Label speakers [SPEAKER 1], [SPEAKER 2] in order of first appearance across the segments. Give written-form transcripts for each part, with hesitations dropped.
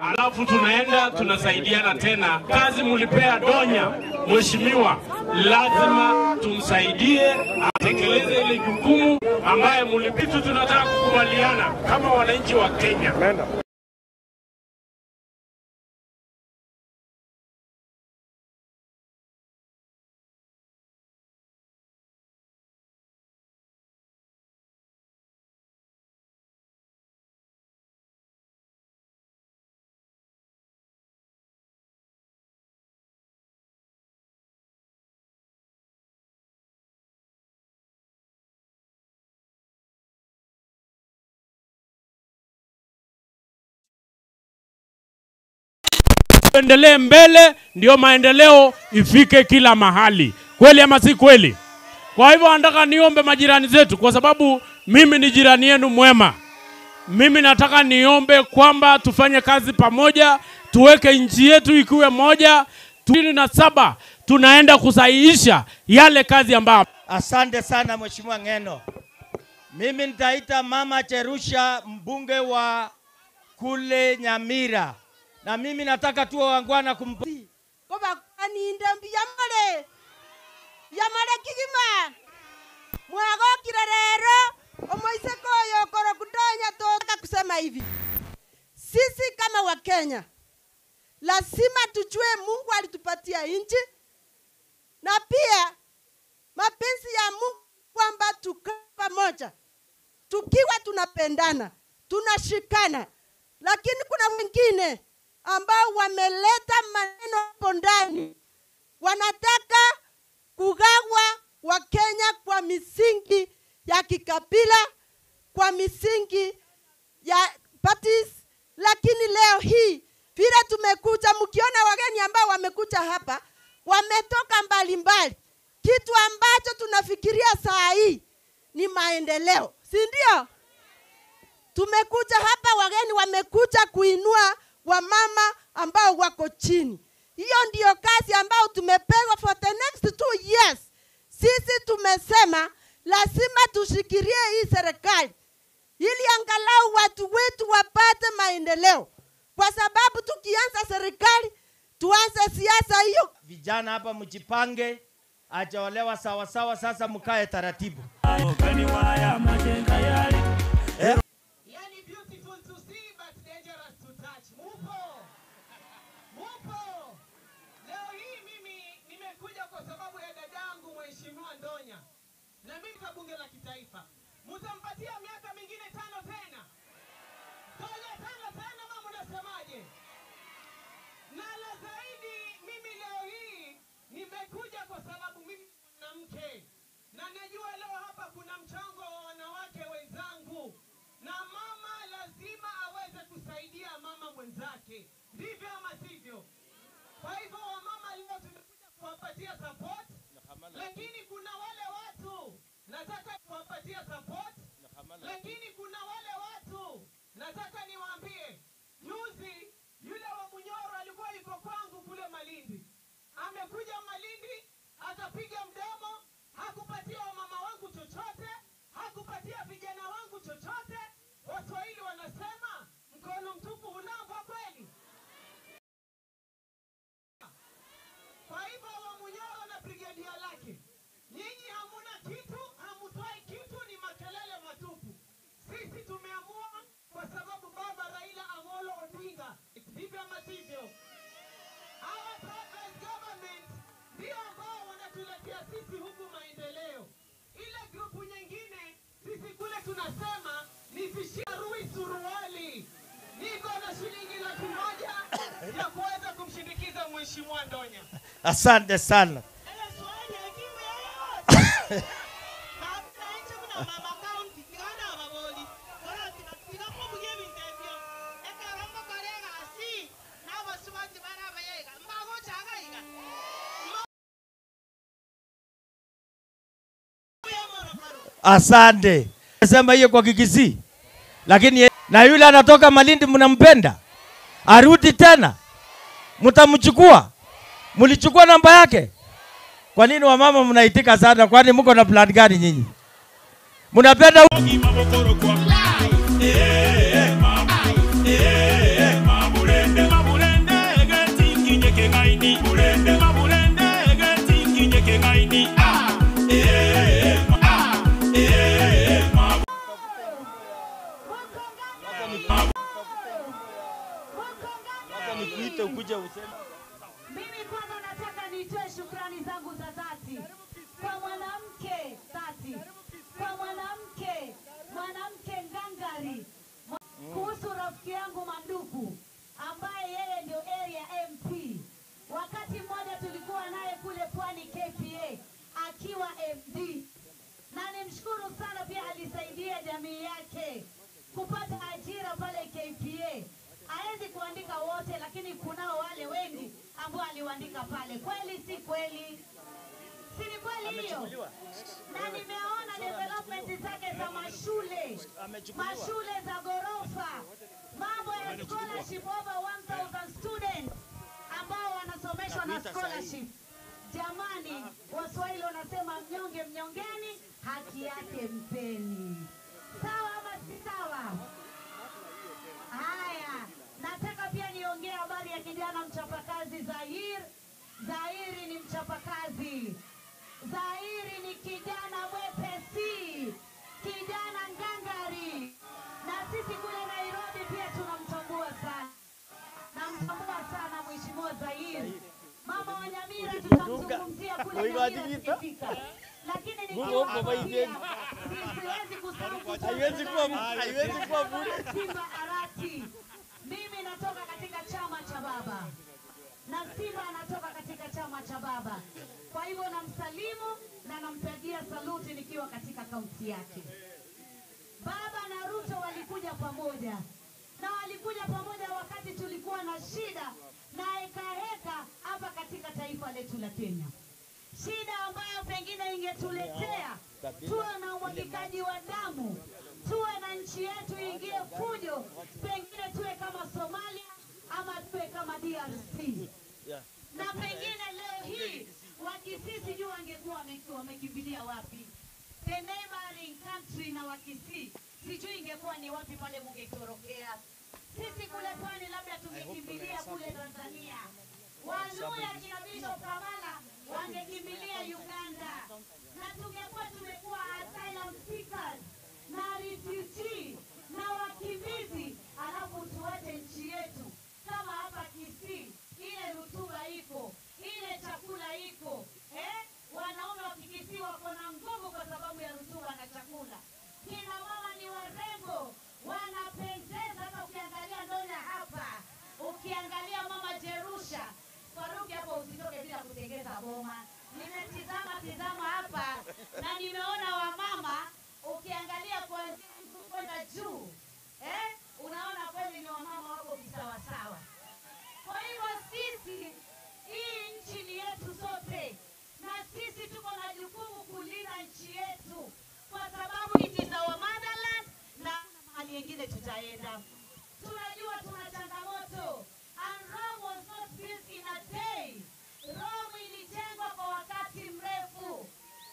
[SPEAKER 1] Alafu tunaenda tunasaidiana tena. Kazi mlipea Donya, mheshimiwa, lazima tumsaidie atekeleze ile jukumu ambaye mlipitu. Tunataka kukubaliana kama wananchi wa Kenya. Tuendelee mbele, ndio maendeleo ifike kila mahali. Kweli ama si kweli? Kwa hivyo nataka niombe majirani zetu, kwa sababu mimi ni jirani yenu mwema. Mimi nataka niombe kwamba tufanye kazi pamoja, tuweke nchi yetu ikiwe moja. 27 tunaenda kusahihisha yale kazi ambayo.
[SPEAKER 2] Asante sana Mheshimiwa Ng'eno. Mimi nitaita Mama Cherusha, mbunge wa kule Nyamira, na mimi nataka tuwe wangwana kumpa
[SPEAKER 3] Koba aninda yamale yamale kigima mwagokire rero omoiseko oyo koro kudonya toka kusema hivi, sisi kama Wakenya lazima tujue Mungu alitupatia nchi na pia mapenzi ya Mungu kwamba tukae pamoja tukiwa tunapendana tunashikana, lakini kuna wengine ambao wameleta maneno hapo ndani, wanataka kugawa Wakenya kwa misingi ya kikabila, kwa misingi ya parties. Lakini leo hii vile tumekuja, mkiona wageni ambao wamekuja hapa wametoka mbalimbali, kitu ambacho tunafikiria saa hii ni maendeleo, si ndio? Tumekuja hapa, wageni wamekuja kuinua wamama ambao wako chini. Hiyo ndiyo kazi ambayo tumepewa for the next 2 years. Sisi tumesema lazima tushikilie hii serikali ili angalau watu wetu wapate maendeleo, kwa sababu tukianza serikali tuanze siasa hiyo.
[SPEAKER 2] Vijana hapa mjipange, hajaolewa sawa sawa, sasa mkae taratibu.
[SPEAKER 4] Yani beautiful to see but dangerous to touch. Mupo? Mupo? Leo hii mimi nimekuja kwa sababu ya dadangu Mheshimiwa Ndonya. Na mimi kwa bunge la kitaifa. Mtampatia miaka mingine 5 tena. Ndonya 5 tena, mama unasemaje? Na la zaidi mimi leo hii nimekuja kwa sababu mimi mwanamke. Na najua leo hapa kuna mchango wa wanawake wenzangu. Na mama lazima aweze kusaidia mama mwenzake. Ndivyo ama sivyo? Kwa hivyo wamama leo tumekuja kuwapatia support. Lakini kuna wale watu nataka kuwapatia support. Lakini kuna wale watu nataka niwaambie, juzi yule wa Munyoro alikuwa yuko kwangu kule Malindi. Amekuja Malindi akapiga mdomo, hakupatia wamama wangu chochote, hakupatia vijana wangu chochote. Waswahili wanasema mkono mtupu hulamba kweli. Kwa hivyo wa Munyoro na brigedia lake, nyinyi hamuna kitu, hamutoi kitu, ni makelele matupu. Sisi tumeamua kwa sababu baba Raila Amolo Odinga, ndivyo ama sivyo? Hawa private government ndio ambao wanatuletea sisi huku maendeleo. Ile grupu nyingine sisi kule tunasema nisisharui suruali. Niko na shilingi 100,000 ya kuweza kumshindikiza Mheshimiwa Ndonya.
[SPEAKER 2] Asante sana. Asante. Sema hiyo kwa Kikisii. Lakini na yule anatoka Malindi mnampenda? Arudi tena? Mtamchukua? Mlichukua namba yake? Kwa nini wamama mnaitika sana? Kwani mko na plan gani nyinyi? Mnapenda Nikuite ukuje useme.
[SPEAKER 5] Mimi kwanza nataka nitoe shukrani zangu za dhati kwa mwanamke dhati, kwa mwanamke mwanamke ngangari, kuhusu rafiki yangu Manduku ambaye yeye ndio area MP. Wakati mmoja tulikuwa naye kule Pwani KPA akiwa MD, na nimshukuru sana pia, alisaidia jamii yake kupata ajira pale KPA. Haezi kuandika wote, lakini kunao wale wengi ambao aliwaandika pale. Kweli si kweli? Si ni kweli hiyo? Na nimeona development zake za mashule, mashule za ghorofa, mambo ya scholarship over 1000 students ambao wanasomeshwa na scholarship. Jamani, Waswahili wanasema mnyonge mnyongeni, haki yake mpeni. Sawa ama si sawa? Haya, nataka pia niongee habari ya kijana mchapakazi Zahir. Zahiri ni mchapakazi, Zahiri ni kijana mwepesi, kijana ngangari, na sisi kule Nairobi pia tunamtambua sana, namtambua sana Mheshimiwa Zahiri. Mama wa Nyamira tutamzungumzia kule Nyamira tukifika, lakini nikiwa hapa pia siwezi kusahau kutoa
[SPEAKER 2] Haiwezi kuwa
[SPEAKER 5] shukrani
[SPEAKER 2] haiwezi kuwa bure.
[SPEAKER 5] Simba Arati. Mimi natoka katika chama cha baba na Simba anatoka katika chama cha baba. Kwa hivyo namsalimu na nampigia saluti nikiwa katika kaunti yake. Baba na Ruto walikuja pamoja na walikuja pamoja wakati tulikuwa na shida na heka heka hapa katika taifa letu la Kenya, shida ambayo pengine ingetuletea tuwe na umwagikaji wa damu, tuwe na nchi yetu ingie fujo, pengine tuwe kama Somalia ama tuwe kama DRC na pengine leo hii Wakisii sijui wangekuwa wamekimbilia wapi, the neighboring country na Wakisii sijui ingekuwa ni wapi pale mungetorokea. Sisi kule pwani labda tungekimbilia kule Tanzania, Waluya kina Bishop Kamala wangekimbilia Uganda, na tungekuwa tumekuwa asylum seekers na refugee na wakimbizi, alafu tuache nchi yetu kama hapa Kisii, ile rutuba iko, ile chakula iko eh? Wanaume wa Kikisii wako na nguvu kwa sababu ya rutuba na chakula. Kina mama ni warembo, wanapendeza. Hata ukiangalia Ndonya hapa, ukiangalia mama Jerusha Faruki hapo, usitoke bila kutengeza boma. Nimetizama tizama hapa na nimeona wamama, ukiangalia kuanzia kwenda juu eh, unaona kweli ni wamama wako kisawasawa. Kwa hivyo sisi, hii nchi ni yetu sote, na sisi tuko na jukumu kulinda nchi yetu, kwa sababu it is our motherland na mahali yengine tutaenda. Tunajua tuna changamoto, and Rome was not built in a day. Rome ilijengwa kwa wakati mrefu.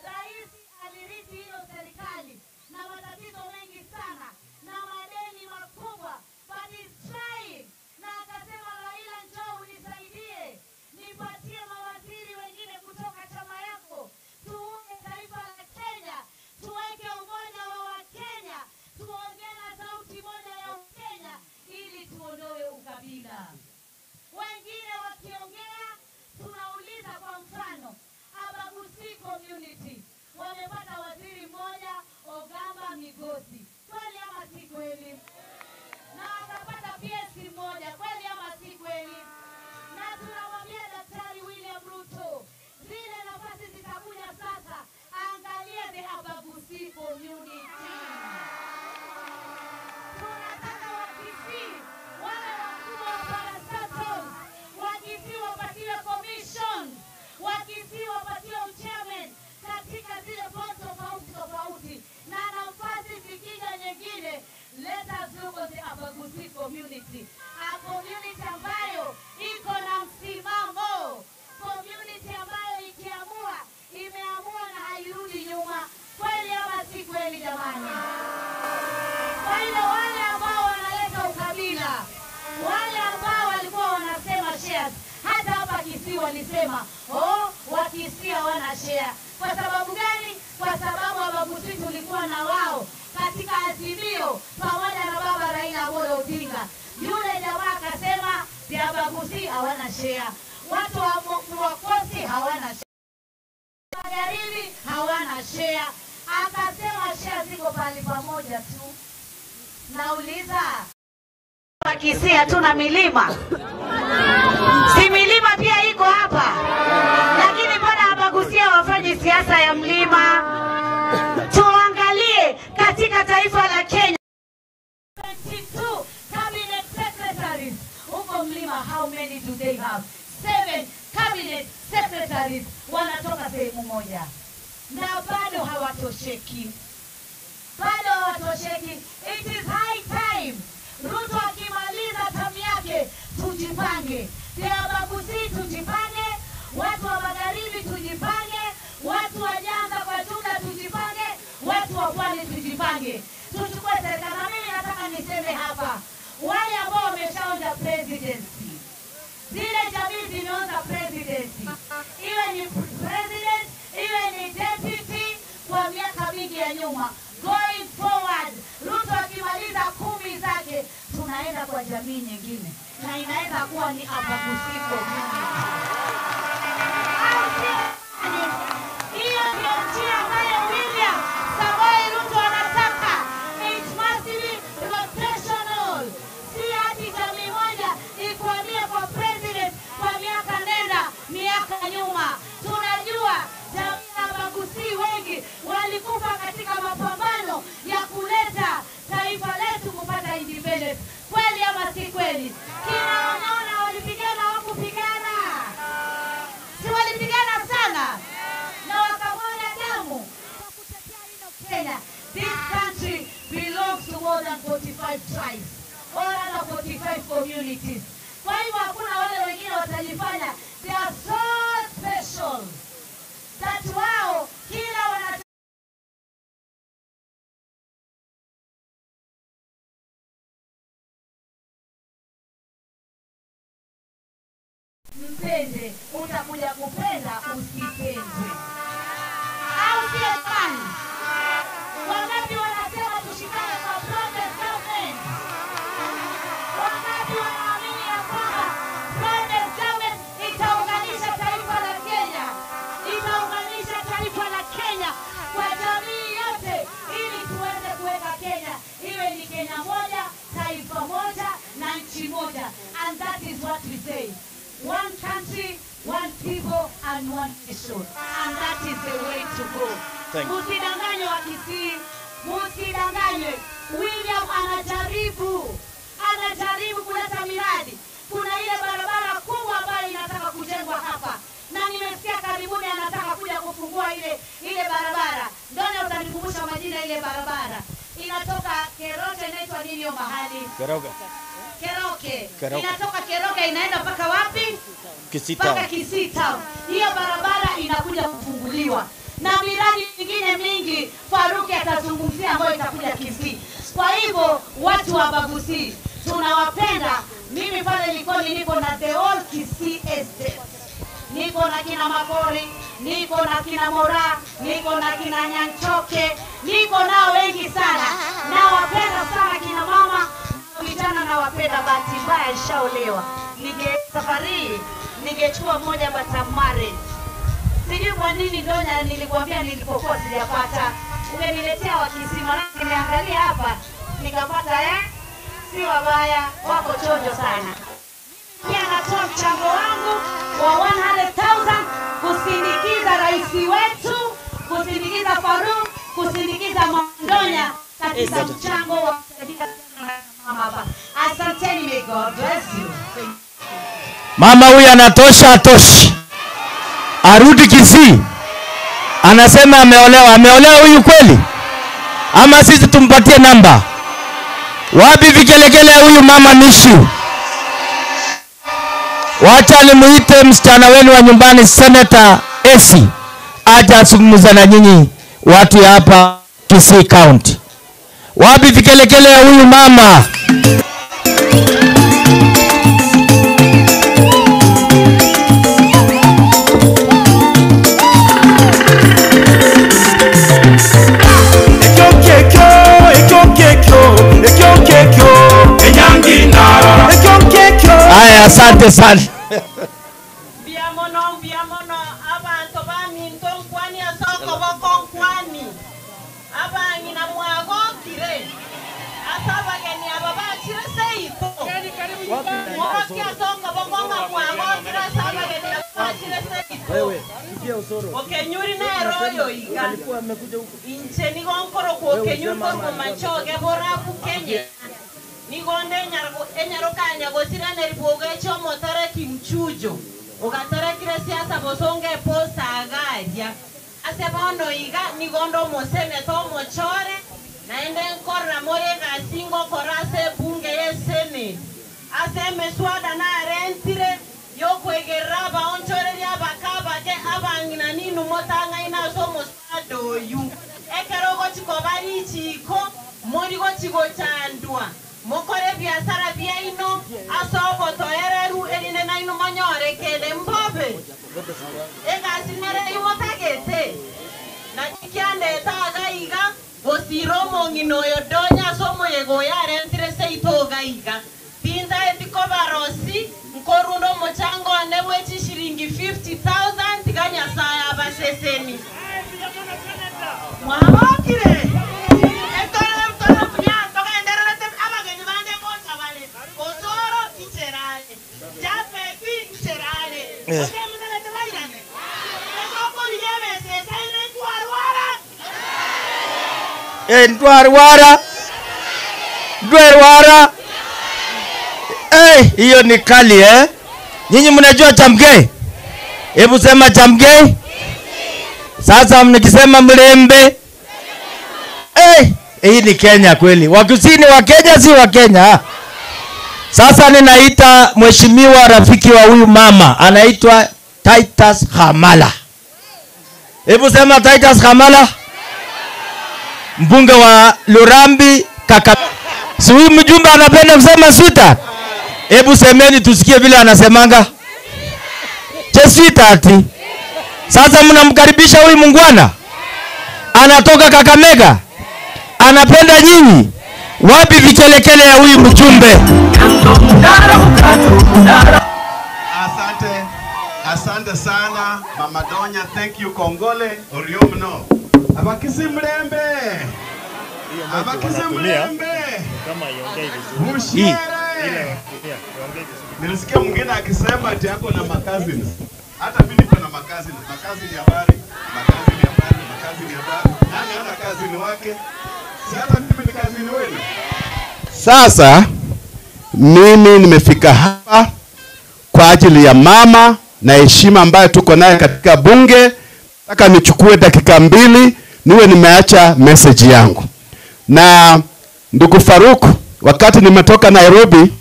[SPEAKER 5] Rais alirithi hiyo serikali na matatizo mengi sana na madeni makubwa, but he's trying na akasema, Raila njoo unisaidie, nipatie mawaziri wengine kutoka chama yako, tuunge taifa la Kenya, tuweke umoja wa Wakenya, tuongee na sauti moja ya Wakenya ili tuondoe ukabila. Wengine wakiongea tunauliza, kwa mfano Abagusi community wamepata waziri mmoja Ogamba Migosi, kweli ama si kweli? Na wakapata PS mmoja, kweli ama si kweli? Na tunamwambia Daktari William Ruto, zile nafasi zitakuja sasa, angalia the Abagusi community. Tunataka Wakisii wale wakubwa wa parastatals, Wakisii wapatiwe commission, Wakisii wapatiwe uchairman katika zile board tofauti tofauti, na nafasi zikija nyingine, let us look at the Abagusi community, a community ambayo iko na msimamo, community ambayo ikiamua imeamua na hairudi nyuma. Kweli ama si kweli, jamani? Kwa hiyo wale ambao wanaleta ukabila, wale ambao walikuwa wanasema shares, hata hapa Kisii walisema oh, Wakisii hawana share. Kwa sababu gani? share, akasema share ziko pahali pamoja tu. Nauliza, Kisii hatuna milima? Si milima pia iko hapa, lakini mbona hapagusia wafanye siasa ya mlima? Tuangalie katika taifa la Kenya 22 cabinet secretaries huko mlima, how many do they have? 7 cabinet secretaries wanatoka sehemu moja na bado hawatosheki, bado hawatosheki. It is high time Ruto akimaliza tamu yake, tujipange. Abaguzi tujipange, watu wa magharibi tujipange, watu wa Nyanza kwa jumla tujipange, watu wa pwani tujipange, tuchukue serikali. Na mimi nataka niseme hapa, wale ambao wameshaonja presidency, zile jamii zimeonja presidency, iwe ni president, iwe ni deputy, kwa miaka mingi ya nyuma, going forward, Ruto akimaliza 10 zake, tunaenda kwa jamii nyingine, na inaweza kuwa ni Abaguzi community. Hiyo ndio njia ambayo William Samoei Ruto anataka. It must be rotational. Si hati jamii moja ikwamie kwa president kwa miaka nenda miaka nyuma. Tunajua jamii ya Abaguzi wengi walikufa katika mapambano ya kuleta taifa letu kupata independence. Kweli ama si kweli? Kina Onyona walipigana, hawakupigana? Si walipigana sana na wakamwaga damu kwa kutetea ino Kenya. This country belongs to more than 45 tribes or other 45 communities. Kwa hivyo hakuna wale wengine watajifanya they are so special that wao kila wana mpende, utakuja kupenda usipendwe. Au sio jamani? Wangapi wanasema tushikane kwa broad-based government? Wangapi wanaamini ya kwamba broad-based government itaunganisha taifa la Kenya, itaunganisha taifa la Kenya kwa jamii yote, ili tuweze kuweka Kenya iwe ni Kenya moja, taifa moja na nchi moja. And that is what we say. One country, one people and one nation. And that is the way to go. Msidanganywe wa Kisii, msidanganywe. William anajaribu kuleta miradi. Kuna ile barabara kubwa ambayo inataka kujengwa hapa, na nimesikia karibuni anataka kuja kufungua ile barabara. Ndio utanikumbusha majina ile barabara. Inatoka Keroke, inaitwa nini hiyo mahali?
[SPEAKER 2] Keroke.
[SPEAKER 5] Keroke.
[SPEAKER 2] Keroke.
[SPEAKER 5] Inatoka Keroke inaenda mpaka wapi?
[SPEAKER 2] Kisii
[SPEAKER 5] Mpaka
[SPEAKER 2] Town.
[SPEAKER 5] Kisii Town. Hiyo barabara inakuja kufunguliwa na miradi mingine mingi Faruki atazungumzia ambayo itakuja Kisii. Kwa hivyo watu wa Abaguzi tunawapenda. Mimi pale Likoni niko na the whole Kisii Estate. Niko na kina Makori, niko na kina Mora, niko na kina Nyanchoke, niko nao wengi sana. Nawapenda sana kina mama, vijana nawapenda. Bahati mbaya nishaolewa. Ninge safari ningechukua moja but I'm married. Sijui kwa nini Donya nilikwambia nilipokuwa sijapata. Ungeniletea wa Kisii, maana nimeangalia hapa nikapata si wabaya, wako chonjo sana. Pia natoa mchango wangu wa 100,000 kusindikiza rais wetu, kusindikiza Faruk, kusindikiza Mandonya katika mchango wa kusaidia mama hapa. Asanteni, may God bless you.
[SPEAKER 2] Mama huyu anatosha, atoshi. Arudi Kisii. Anasema ameolewa. Ameolewa huyu kweli? Ama sisi tumpatie namba? Wapi vikelekele huyu mama Nishu? Wacha nimuite msichana wenu wa nyumbani Senator Esi aje azungumze na nyinyi watu ya hapa Kisii County. Wapi vikelekele ya huyu mama? Haya, asante sana.
[SPEAKER 3] Mbia mono, mbia mono, abantu ba minto nkwani asoko boko nkwani.
[SPEAKER 6] Mworokia ase okoboko ng'a mwagokire ase abageni abwo bachire seito. Okenyuri nere oyo iga. Inche nigo nkorokwa Okenyuri korwa Machoge borabu Kenya. Nigo nde enyaroka nyagosiraneri bw'ogoecha omotareki Mchujo, ogaterekire siasa bosongo eposta agaria. Ase bono iga nigo nde omoseneta omochore, naende nkorora more egasi ngokora ase ebunge y'eseneti. Ase emeswada narentire y'okoigerera abaonchoreria abake abake abang'ina ninwe motang'aine ase omoswada oyio. Ekero ogochia koba richiiko, mori gochia gochandwa, mokore ebiasara biaino ase obotoereru, erinde nainwe monyore kende mbobe. Egasi nere eyio motagete? Naki kiandete iga iga, gosiira omong'ina oyo Donya ase omoyega oyo arentire seito iga iga. Tintaeti kobarosi, nkorunda omochango one bwe chishiringi 50,000, tiga Nyasae abaseseni.
[SPEAKER 4] Mwabokire? Ekero tore buya togendererete abageni bande ngocha bare, Osoro inchera are, Jafeti inchera are, gose motagete bairane? Ekero okorigia ebesa esaine ntwarwara.
[SPEAKER 2] Eh, ntwarwara ntwarwara. Eh, hiyo ni kali eh? Nyinyi mnajua Chamgei? Hebu sema Chamgei. Sasa mnikisema Mlembe. Eh, hii ni Kenya kweli. Wakisii ni wa Kenya si wa Kenya. Sasa ninaita mheshimiwa rafiki wa huyu mama anaitwa Titus Hamala. Hebu sema Titus Hamala. Mbunge wa Lurambi kaka. Si huyu mjumbe anapenda kusema sweetheart? Hebu semeni tusikie vile anasemanga. Che sweetheart. Sasa mnamkaribisha huyu mungwana. Anatoka Kakamega. Anapenda nyinyi. Wapi vichelekele ya huyu mjumbe?
[SPEAKER 7] Asante, asante sana Mama Donya, thank you Kongole Oriomno. Abakisi mlembe. Abakisi mlembe. Bushere. Nilisikia mwingine akisema ati ako na makazini. Hata mimi niko na makazini. Makazini habari, makazini habari, makazini habari. Nani ana kazini wake? Si hata mimi ni kazini wenu. Sasa mimi nimefika hapa kwa ajili ya mama na heshima ambayo tuko nayo katika bunge. Nataka nichukue dakika mbili niwe nimeacha message yangu. Na ndugu Faruk, wakati nimetoka Nairobi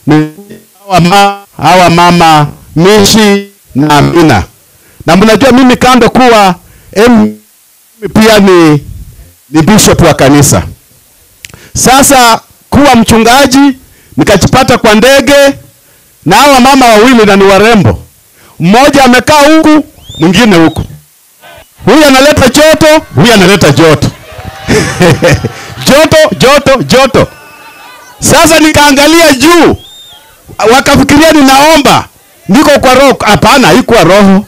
[SPEAKER 7] ni hawa mama Mishi na Amina, na mnajua mimi kando kuwa pia ni bishop wa kanisa. Sasa kuwa mchungaji nikajipata kwa ndege na hawa mama wawili na ni warembo. Mmoja amekaa huku, mwingine huku. Huyu analeta joto, huyu analeta joto. Joto, joto, joto. Sasa nikaangalia juu, wakafikiria ninaomba. Niko kwa roho. Hapana, haikuwa roho.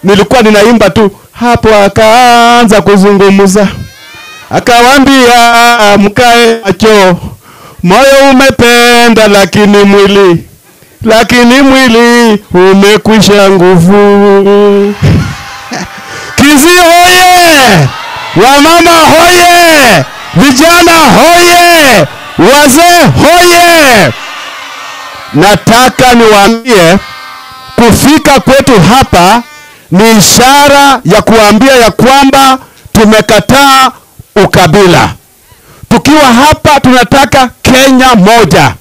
[SPEAKER 7] Nilikuwa ninaimba tu. Hapo akaanza kuzungumza. Akawaambia mkae macho. Moyo umependa lakini mwili, lakini mwili umekwisha nguvu. Kisii hoye! Wamama hoye! Vijana hoye! Wazee hoye! Nataka niwaambie kufika kwetu hapa ni ishara ya kuambia ya kwamba tumekataa ukabila. Tukiwa hapa tunataka Kenya moja.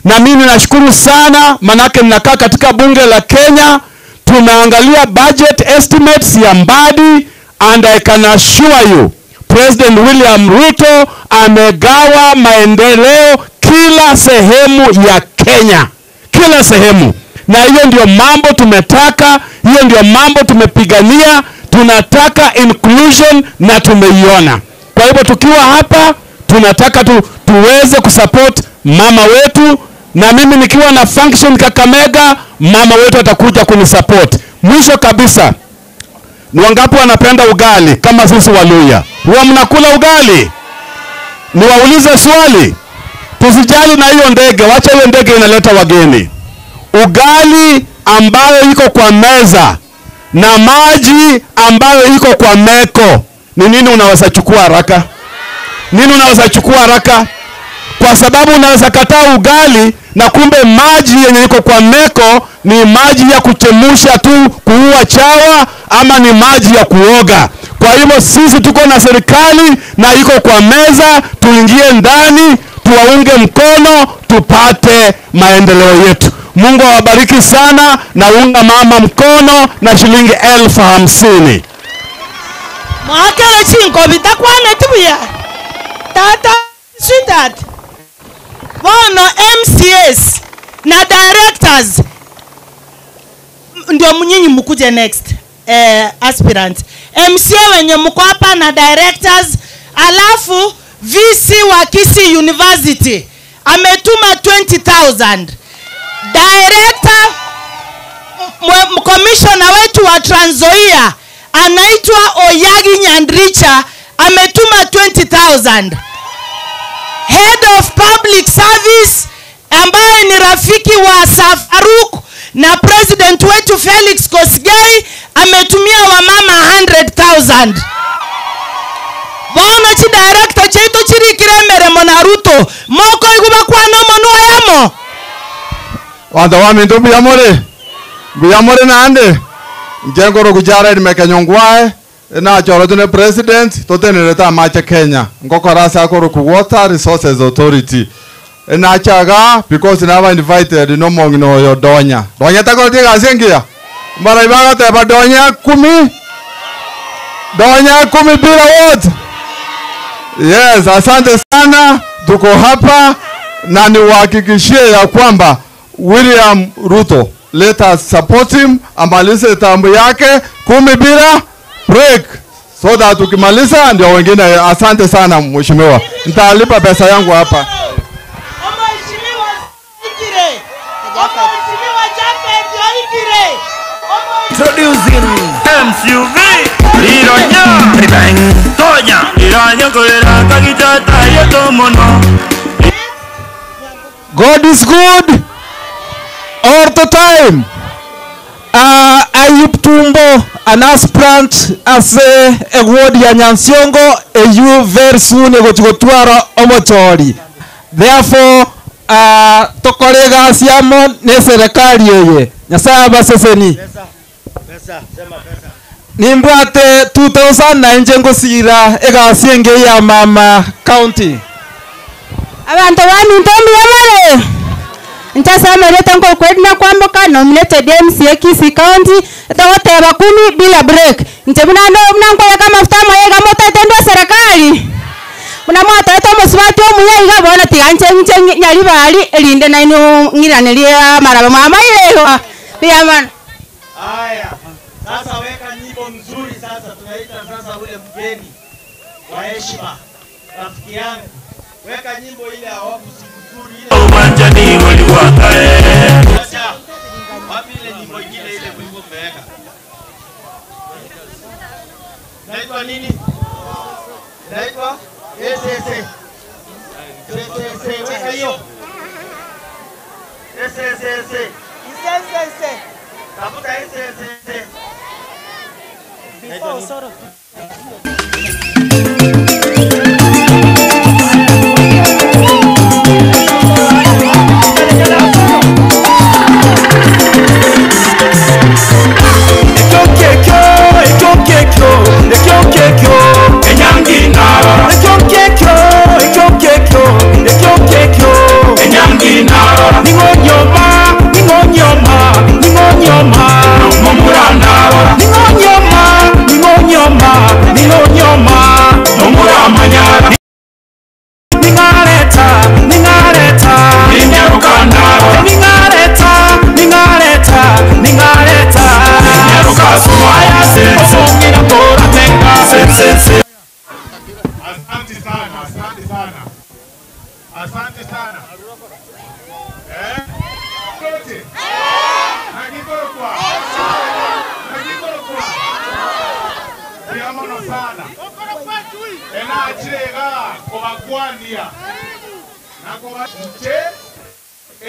[SPEAKER 7] Na mimi nashukuru sana manake ninakaa katika bunge la Kenya, tunaangalia budget estimates ya Mbadi, and I can assure you President William Ruto amegawa maendeleo kila sehemu ya Kenya, kila sehemu. Na hiyo ndio mambo tumetaka, hiyo ndio mambo tumepigania. Tunataka inclusion na tumeiona. Kwa hivyo tukiwa hapa tunataka tuweze kusupport mama wetu, na mimi nikiwa na function Kakamega, mama wetu atakuja kunisupport. Mwisho kabisa, ni wangapi wanapenda ugali kama sisi Waluya? Huwa mnakula ugali? Niwaulize swali.
[SPEAKER 8] Tusijali na hiyo ndege, wacha hiyo ndege inaleta wageni. Ugali ambayo iko kwa meza na maji ambayo iko kwa meko, ni nini unaweza chukua haraka? Nini unaweza chukua haraka? Kwa sababu unaweza kataa ugali na kumbe maji yenye iko kwa meko ni maji ya kuchemusha tu kuua chawa, ama ni maji ya kuoga. Kwa hivyo sisi tuko na serikali na iko kwa meza, tuingie ndani, tuwaunge mkono, tupate maendeleo yetu. Mungu awabariki sana, na unga mama mkono na shilingi 50,000.
[SPEAKER 6] Mwakele chinkobi takwane tibuya tata sweetheart bono MCS na directors ndio mnyinyi mkuje next aspirant MCA wenye mko hapa na directors, alafu VC wa Kisii University ametuma 20,000. Director commissioner wetu wa Trans Nzoia anaitwa Oyagi Nyandricha ametuma 20,000. Head of Public Service ambaye ni rafiki wa Safaruk na president wetu Felix Kosgei ametumia wamama 100,000. Bono chi director chetu chirikire meremo na Ruto moko iguba kwana omonwa yamo.
[SPEAKER 9] Wantho wa mindu mbiyamuri mbiyamuri nandi njengoro kuchara mekenya nachoro ne president tutenere amache Kenya ngokora ase akoroku Water Resources Authority nachaga because naba invited no mong'ina oyo donya donya takotie gasi engiya mara ibagoteba donya kumi donya kumi bila what. Yes, asante sana, tuko hapa na niwahakikishie ya kwamba William Ruto, let us support him, amalize tambo yake 10 bila break, so that ukimaliza ndio wengine. Asante sana mheshimiwa, nitalipa pesa yangu hapa.
[SPEAKER 10] Introducing MCUV Ironya Ribang Tonya Ironya kolera kagichata yotomono.
[SPEAKER 11] God is good all the time. Ayub Tumbo, an aspirant as a ward ya Nyansiongo, AU very soon egochigotwara omochori. Therefore, tokore gasi amo ne serikali eye. Nyasaye abaseseni. Nimbwate 2009 ngosira egasi enge ya mama county.
[SPEAKER 12] Abantu baminto mbiyamare. Nchasamerete nkokwedina kwamboka nominated MCA Kisii County tawateba 10 bila break. Nche munando munankoya kama mafuta moyega motatendwa serikali. Munamwata eto musibati omuyaiga bona tiganche nche nyalibali elinde naino ngiranelia maraba mama ileho. Biyamana.
[SPEAKER 2] Haya, sasa weka nyimbo mzuri sasa tunaita sasa ule mgeni wa heshima rafiki yangu. Weka nyimbo ile ya wafu mzuri ile.
[SPEAKER 10] Uwanjani waliwakae.
[SPEAKER 2] Acha. Wapi ile nyimbo ingine ile mlikuwa mmeweka? Inaitwa nini? Inaitwa SSA. SSA, weka hiyo. SSA.
[SPEAKER 6] SSA.
[SPEAKER 2] Tafuta SSA.
[SPEAKER 6] Before Osoro.
[SPEAKER 7] Asante sana, asante sana. Asante sana. Kote. Nakikorokwa. Nakikorokwa. Ndiamono sana. Enachirega kobakwania. Nakoba nche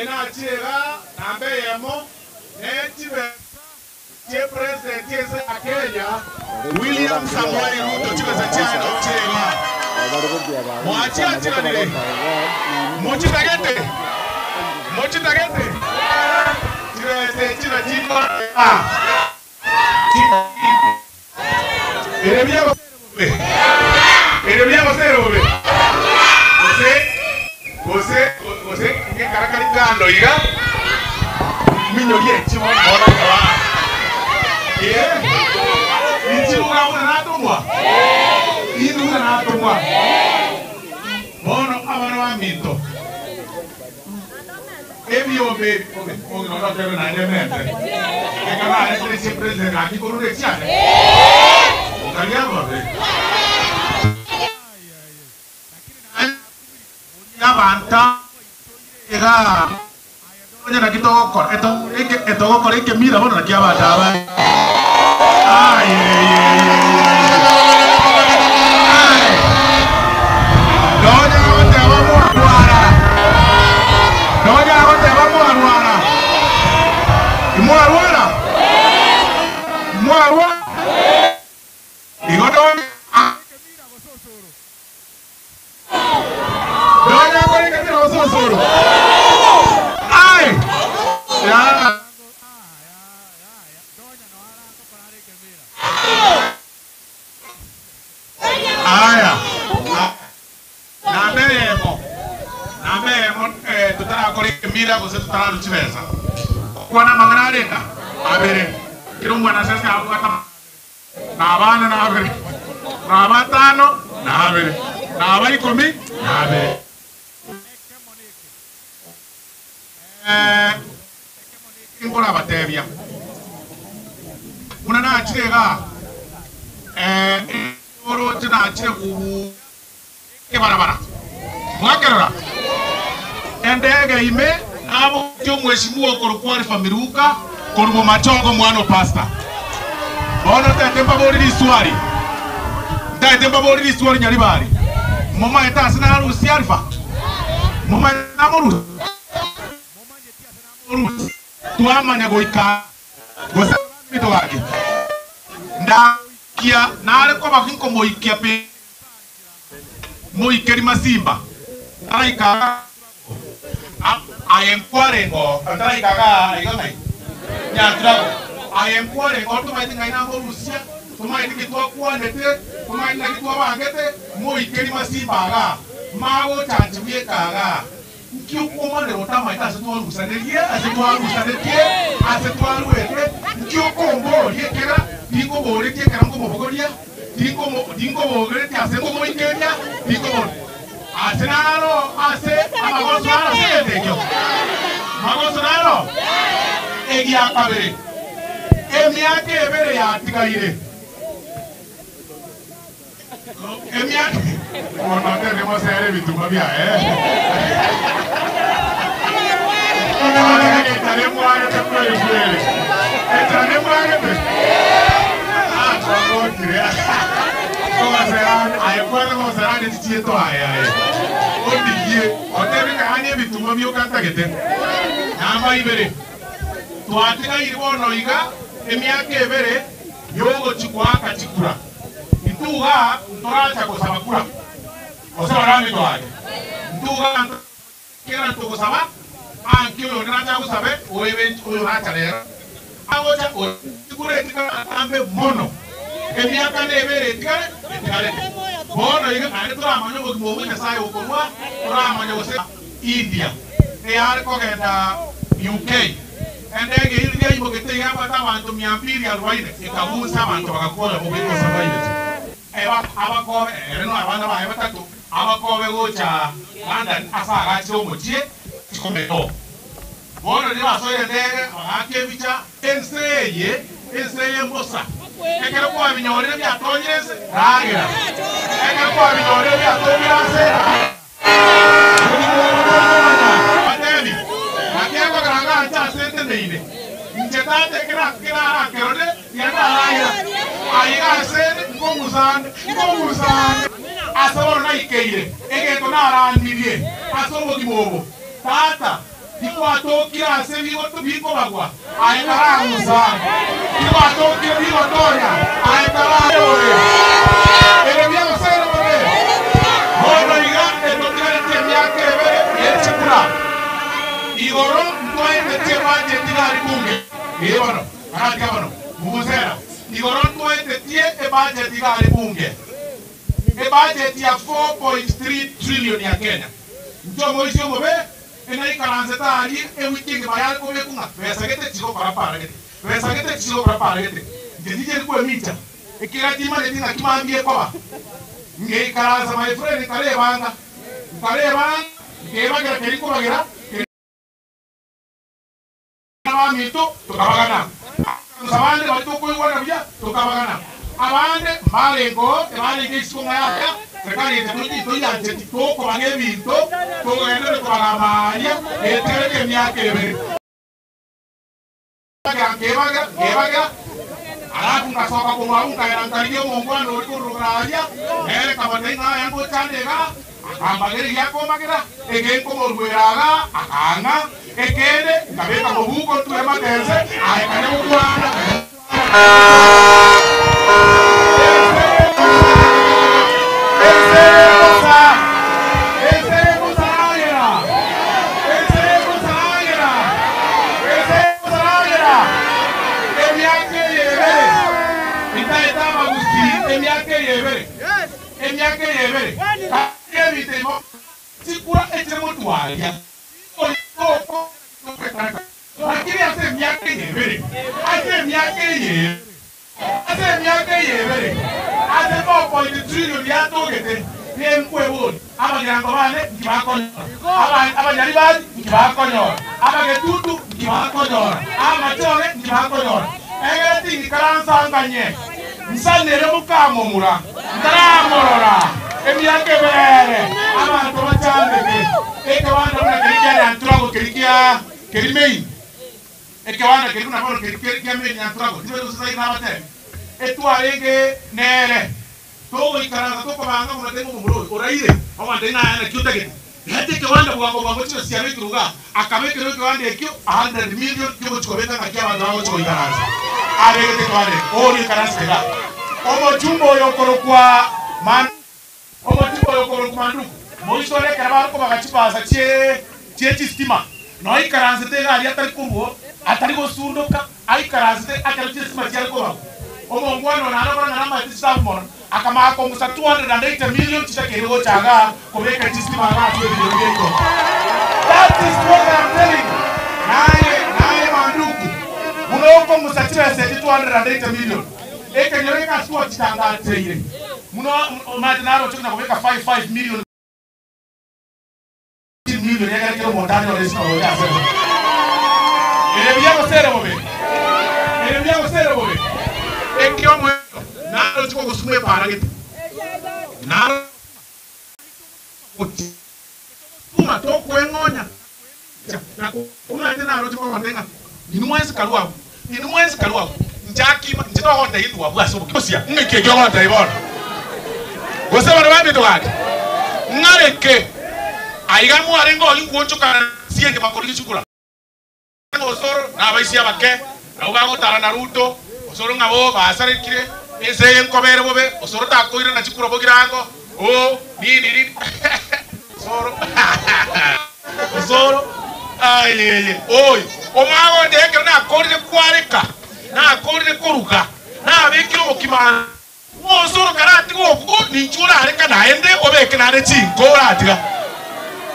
[SPEAKER 7] enachiega namba eyemo nechibesa chie president ese ya Kenya William Samoei Ruto chibesa chiaye nochiega mwachiachiranire mochitagete mochitagete chibesa chira chiko ere byagosere bobe gose gose gose ngekarakari kando iga minyorie chibona ona eh inchibuga buna natumwa indu buna natumwa bono abana ba minto ebyombe oginoratebe naende mente ekanaretere chie president akikorure chiane okariabobe abanta iga onye naki togokora etogokora ekemira bono naki abanta aba nonya goteba mwarwara nonya goteba mwarwara imwarwara mwarwara igo nonya nonya kore ekemira gososoro ai ya aya namba eyemo namba eyemo tutarakora ekemira gose tutararu chibesa kwana mang'ana areka abere kira omwana sese abwata na abana na abere na abatano na abere na aba ikomi na abere nkora abatebia buna nachire iga oroche nachire kubu ebarabara mwakerora endege ime abo omweshimiwa okorokwa Alpha Miruka korwa machongo mwana pastor bono tete mbabori riswali ntete mbabori riswali nyaribari mumaete ase narusi Alpha mumaete namorusi twamanya goika gose mito gake ndakia nare koba nkomoikia pe moikeri masimba taraika ayenkwarengo taraikaga iga ng'ai nyaturago ayenkwarengo tumaete ng'ai namorusia tumaete kitwakwanete tumaete naki twabangete moikeri masimba aga magochanchi bwekaga nkiokomanera otamaete ase twarusanerie ase twarusanetie ase twaruete nkiokomborie kera tinkoboretie kera nkomobogoria tinkobogeretie ase nkomoikeria tinkoboria ase naro ase amagoso naro ase egento ekio magoso naro egia kabere emiaka ebere yatigaire emiaka ono tene mosere ebituma biaye etare mwarete kweli kweli etare mwarete atwagokire kogaserani aye kwanza kogaserani chichieto aye aye ondigie otebe ng'ahani ebituma biokantagete namba ibere twatigaire bono iga emiaka ebere yogochikwaka chikura ntuga ntoracha gosaba kura gose baramito ake ntuga kera ntogosaba anki oyo naracha gosabe oebe oyo racha rero agocha chikura etigara atambe mono emiaka nebere etigare etigarete bono iga naende toramanya obogima obwo Nyasaye okorwa toramanya gose India eyare kogenda UK endege iri yaimogete yabwate abanto 240 ekabusa abanto bagakoya bobikosabairete abakobe ere no abana baye batatu abakobe gocha London ase agache omochie chikomero bono riri basoire endege bagaka ebicha ense eye ense eye mbosa ekero kwabinyorire byatonyire ense ragera ekero kwabinyorire byatonyire ase batebi nakiakogeranga anche ase enteneine nche tate kerakerore yandaragera aiga asere nkong'usande nkong'usande ase bono naikeire egento narandirie Ase obogima obo, Tata, tikwatokire ase bikobagwa, aye karang'usa, tikwatokire bigotonya, aye karayore. Ere buya gose ere bobe? Bono iga etotigaretie emiaka ebere ye chikura. Igoro ntwaetetie ebudget gari bunge. Ee bono, karatiga bono, vuvuzela. Igoro ntwaetetie ebudget gari bunge. Ebudget ya 4.3 trillion ya Kenya. Inche omoisia omobe, enaikaransete aria ewiki engima yare kobekwa ng'a besa gete chigokora para gete, besa gete chigokora para gete. Inche tincheti kwemicha, ekiagera timanyeti ng'aki mambia ekoba. Ngeikaransa my friend nkarebanga, nkarebanga, nkebagera keria nkobagera, keria. Abaminto tokabagana, abasamusa bande baria tokoigwana buya tokabagana, abande mbarengeo ebarenge isiko ng'a yaya serikali eye toyancheti tokobaga ebinto togenderere kobagamba aaria etigarete emiaka ebere. Nkebagera, nkebagera, alafu ngasoka korwa agwo nkaenda nkarigia omongwana oria korwa aaria, nere nkamotebi ng'a aya ngochande igaa, Akambagera egiakombagera, egenkomoruera iga, akang'a, ekende nkabeka mobuko ntwe matense, aye kanya gokwana, kanya Ense eye bosa, ense eye bosaragera, ense eye bosaragera, ense eye bosaragera, emiaka eye ebere, ntaete abagusii emiaka eye ebere. Emiaka eye ebere, kare ebinto ebi chikura echire motwaria, Lakini ase emiaka eye ebere, ase emiaka eye ebere, ase emiaka eye ebere, ase 4.3 trillion yatogete, nenkwebori, abagirango bane nki bakonyora, abanyaribari nki bakonyora, abagetutu nki bakonyora, abamachore nki bakonyora. Egere tingikaransanganye. Nsanere mokamomura, ntaramorora emiaka ebere, abanto bachandeke. Ekewanda buna keria kia Nyanturago keria kia keri main, ekewanda keria buna bono keri keri kia main Nyanturago, tibari gose sairi nabatebi, etwarenge nere, togoikaransa tokobanga buna tari momura oyo oraire, omonto ng'a aye naki otagete. Reta ekewanda bwango bwango chire chiabekirwe igaa, akabekerwa ekewanda ekio a hundred million kiogochia kobeka ng'aki abanto bagochia goikaransa. Abegete ekewanda ekio, oria oikaransete igaa. Omochumba oyo okorokwa Man, omochumba oyo okorokwa Manduku, moisore ekero bare kobaga chibasa chie chie chistima, noikaransete iga aria atari korwa oo, atari gosundoka, aikaransete ekero chistima chiare kobagwa. Omongwana oyo naende okora ng'a namaete chisabu mono. Akamanya kongusa 280 million chitakeire gocha igaa kobeka chistima igaa ase ebinyoro biaito. That is what I am telling you. Naye, naye Manduku, buna okongusa chibesa echi 280 million, ekenyoro eke ase twachitangateire, buna omanyete naroche konya kobeka 5, 5 million. Million egere kera omonto anyore esiko gocha ase bobe. Ere buya gose ere bobe? Ere buya gose ere bobe? Ekiomoerio naroche kogosuma epaara gete. Naro gosuma tokweng'onya na omanyete naroche kogote ng'a inwe mwensi karue abwo, inwe mwensi karue abwo, nchakima inche togontebia indwe abwo ase obogima. Gosia ng'aki ekio ogontebia bono? Gose bono baminto gaki, ng'areke aiga mwarenge oyio ngwonchoka sienge makori gechukura. Osoro na abaisia abake nabwo bagotara na Ruto, osoro ng'a bo basarekire, ense eye nkobere bobe, osoro takoirana chikura bogirango, oo nini nini osoro osoro ayeye oyo omagonde ekero nakorire kwareka nakorire koruga nabekire obokima Osoro karatiga okwo, ninche orareka naende obeke naende chinko oratiga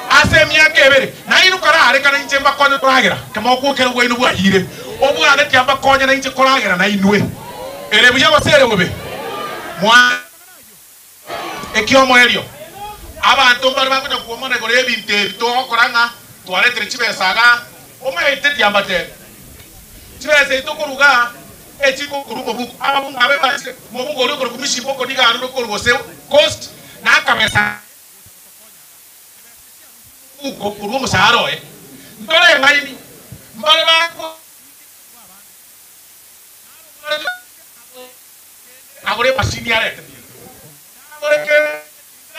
[SPEAKER 7] ase emiaka ebere, nainwe karareka nainche mbakonye koragera, kemokwo ekero bwaino bwayire, obwane tiambakonya nainche koragera nainwe. Ere buya gose ere bobe? Mwa Ekiomoerio, abanto mbare bakonya kwomana igoro y'ebinto ebi togokora ng'a twaretire chibesa igaa, omaete tiambatebia. Chibesa echi tokoruga echi korwa omobuko, ababunge abe bachire, omobunge oria okorokwa Mishimba nigo arure korwa gose Coast na akabesa omobuko korwa omosaara oye. Ntore eng'aini, mbare bakwa agore emashini arete, agore kende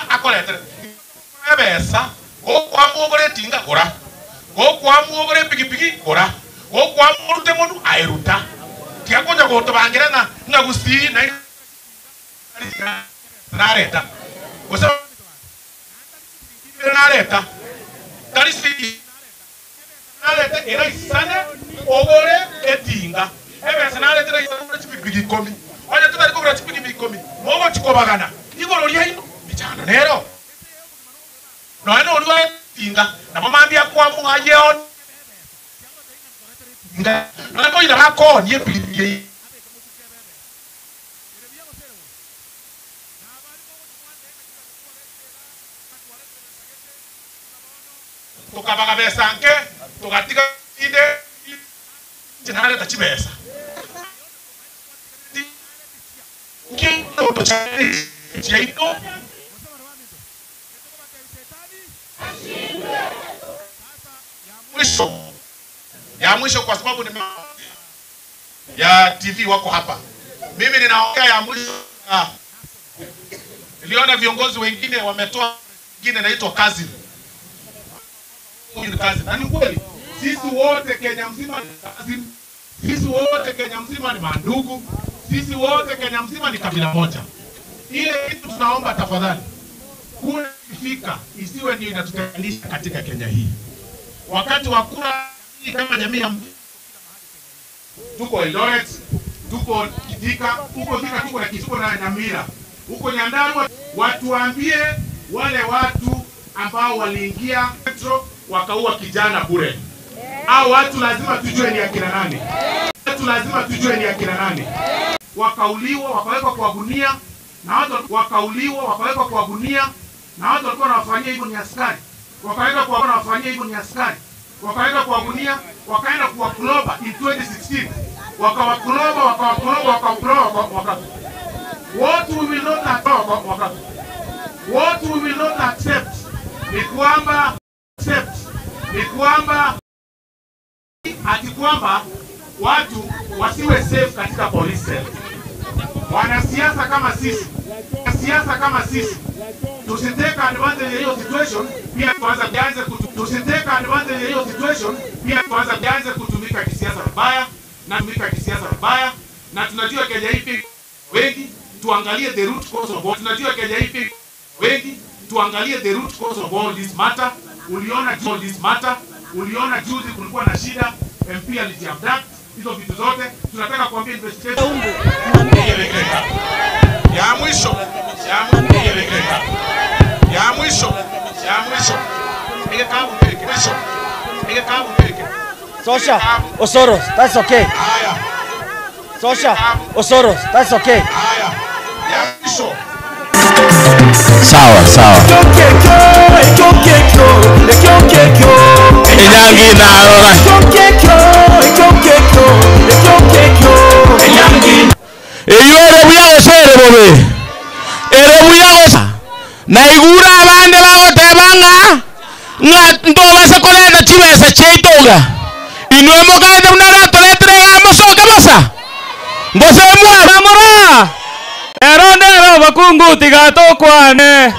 [SPEAKER 7] akoretere. Ebesa. Gokwamua ogore etinga, gora. Gokwamua ogore epigipigi, gora. Gokwamua orute monwe, aye ruta. Tiga konya gotobangera ng'a ng'a gusii naende nareta gose nareta tari sii narete eraisane ogore etinga ebesa narete eraisane ogore chipigipigi ikomi onye totari kogora chipigipigi ikomi mogochi kobagana igoro riaino mechando nero nonya noria oete etinga nabo mambia akwamua aye one etinga nonya koira bakoonie epigipigi eyio. Tokabaga besa nke, togatiga chinde inche nareta chibesa. Nki chiaito? Ya mwisho kwa sababu ni ya TV wako hapa. Mimi ninaongea ya mwisho. Niliona viongozi wengine wametoa wengine naitwa cousin. Huyu ni cousin. Na ni kweli. Sisi wote Kenya mzima ni cousin. Sisi wote Kenya mzima ni mandugu. Sisi wote Kenya mzima ni kabila moja. Ile kitu tunaomba tafadhali, kura ikifika isiwe ndio inatutenganisha katika Kenya hii. Wakati wa kura kama jamii ya tuko Eldoret, tuko Thika, huko Thika tuko na Kisumu na Nyamira, huko Nyandarua. Watuambie wale watu ambao waliingia metro wakaua kijana bure, au watu lazima tujue ni akina nani. Watu lazima tujue ni akina nani. Wakauliwa wakawekwa kwa gunia na watu wakauliwa wakawekwa kwa gunia na watu walikuwa wanawafanyia hivyo ni askari, wakaweka kwa wanawafanyia hivyo ni askari, wakaweka kwa gunia, wakaenda kwa Kloba in 2016 wakawakloba wakawakloba wakawakloba waka what we will not accept, waka what we will not accept ni kwamba accept ni kwamba ati kwamba watu wasiwe safe katika police cell. Wanasiasa kama sisi, siasa kama sisi tusitake advantage ya hiyo situation, pia tuanze tuanze tusitake advantage ya hiyo situation, pia tuanze tuanze kutumika kisiasa vibaya na tumika kisiasa vibaya, na tunajua Kenya hii wengi, tuangalie the root cause of all, tunajua Kenya hii wengi, tuangalie the root cause of all this matter. Uliona all this matter, uliona juzi kulikuwa na shida, MP alijiabduct, hizo vitu zote tunataka kuambia investigation ya mwisho ya ya mwisho ya mwisho mwisho
[SPEAKER 2] Sosha, Osoros, that's okay. Sosha, Osoros, that's okay.
[SPEAKER 7] ya mwisho.
[SPEAKER 8] Sawa sawa. Inyangi narora. Iyo ere buya gose ere bobe. Ere buya gose. Na igura abande bagoteba ng'a ng'a ntobase koreta chibesa chiaitoga. Inwe mokaete buna aratoretire iga mosoke bosa. Gose mwaramora.
[SPEAKER 13] Ero ndero bakungu tiga tokwane.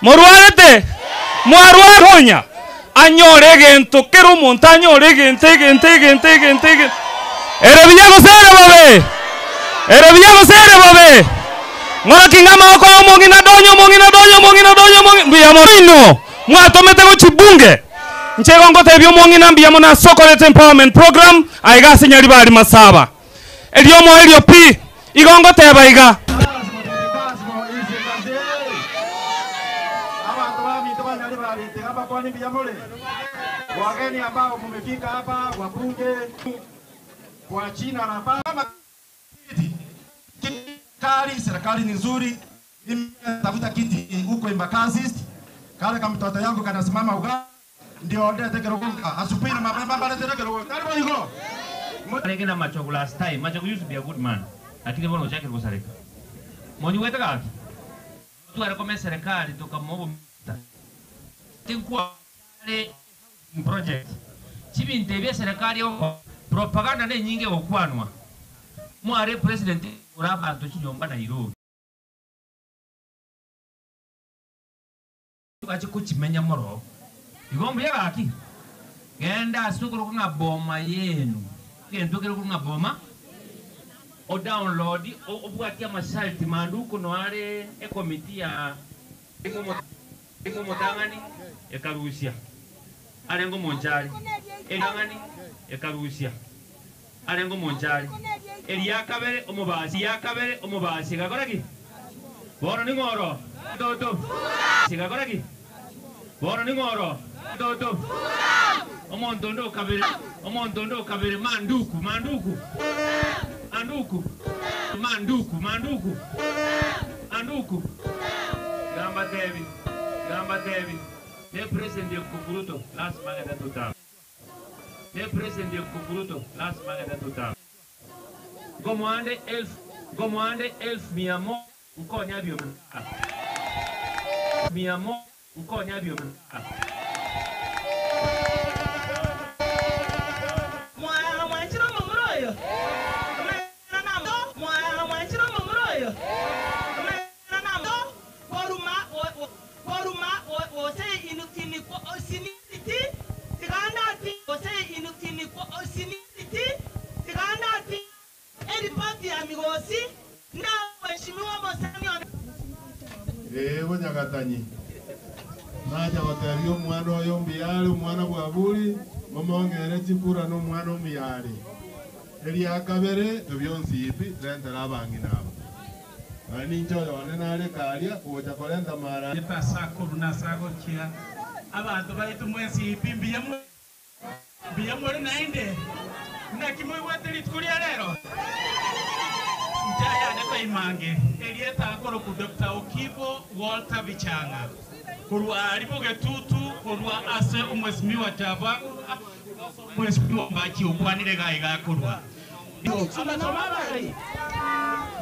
[SPEAKER 13] Morwarete. Mwarwaronya. Anyore egento kero omonto anyore egento egento egento egento egento. Ere buya gose ere bobe. Ere buya gose ere bobe. Ng'ora kinga amaboko ya omong'ina donyo omong'ina donyo omong'ina donyo omong'ina mbuya mono ino mwatomete gochi bunge nchego ngotebia omong'ina mbuya mono asokorete empowerment program aiga ase Nyaribari Masaba erio omoerio pi igo ngoteba iga.
[SPEAKER 14] Wageni ambao mumefika hapa, wabunge kwa jina la Baba, serikali serikali ni nzuri. Mimi natafuta kiti huko Embakasi East, kale kama mtoto yangu kanasimama uga ndio ndete kirogonga asubuhi na mapema mbale tete kirogonga karibu hiko
[SPEAKER 15] Rege na Machogu last time. Machogu used to be a good man. Lakini bono chake kusareka. Monyi weta gaki. Tu kome serikali tukamobo tinkwa ale project. Chibinte bya serikali yo propaganda ne nyinge okwanwa. Mware president urabantu chinyomba Nairobi. Bache kuchimenya moro. Igo mbuya gaki. Genda ase okorokwa ng'a boma yenu. Egento ekerokwa ng'a boma o download obwati amasharti manduku no are ekomiti ya omotang'ani ekarusia arenge omonchari eritang'ani ekarusia arenge omonchari eria kabere omobasi ya kabere omobasi gakora ki bono ning'oro toto gakora ki bono ning'oro toto omonto onde okabere omonto onde okabere manduku manduku manduku manduku manduku manduku gamba tebi gamba tebi ne president ya kufuruto lazima agende tutam ne president ya kufuruto lazima agende tutam ngomwande elfu mia moja nkonya bio mia moja nkonya bio
[SPEAKER 6] Mwanchiro mumuroyo. Mwanchiro mumuroyo. Koruma koruma ose inutini ko osiniti tiganda ti ose inutini ko osiniti tiganda ti eripoti ya migosi na mheshimiwa Mosani
[SPEAKER 7] Ewe Nyagatanyi naja goteria omwana oyo omuyare omwana bwa buri momong'ere chikura na omwana omuyare eria kabere tobionsi ipi rentera abang'ina aba nari ninche oyo one nare karia gocha korenta mara
[SPEAKER 16] Tasakuru nasagokia abantu baitu mwesi ipi mbuya mbuya muri nainde nakimoigwete rituko ria rero njayane taimange erietagoro ku Dr. Okibo Walter Bichanga kurwa aribo getutu kurwa ase omwesimiwa jaba omwesimiwa mbaki okwanire gai gakurwa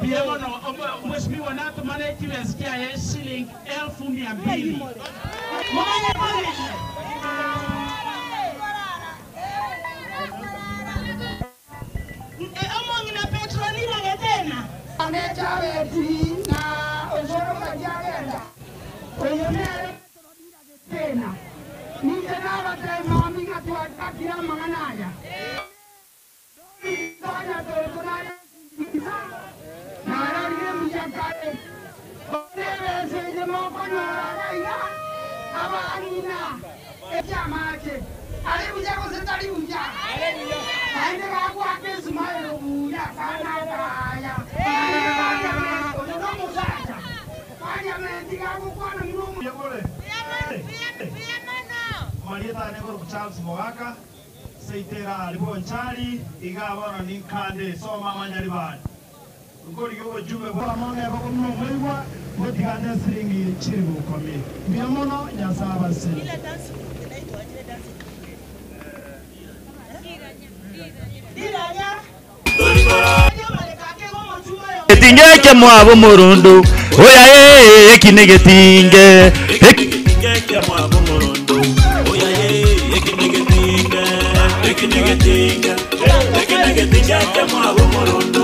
[SPEAKER 16] Biamono omwesimiwa natumane chibesa chiaye shilingi 200,000.
[SPEAKER 6] Omong'ina Petronila Getena
[SPEAKER 17] Anechabeti na Osoro Kajiagenda oyo nere Getena ninche nabatema mami ng'atwakakira amang'ana aya tonya totonare narorire muyakare onebeseje mokonyora gaiga abang'ina ekyamache ari buya gose tari buya naende gagwaka esimaero buya kanakaya oyo nomosacha parliament gagokwana muno
[SPEAKER 14] Marieta negoro Charles Mogaka seitera alibonchari iga bono ninkande soma manyari bani ngori yo jume bora mone bakumno mwewa gotigane siringi chiri bukomi biamono nyasaba siri
[SPEAKER 10] Getinge kya mwabo murundu oya ye ekine getinge
[SPEAKER 18] Ekinge kya mwabo murundu oya ye ekine getinge ekine getinge ekine getinge kya mwabo murundu.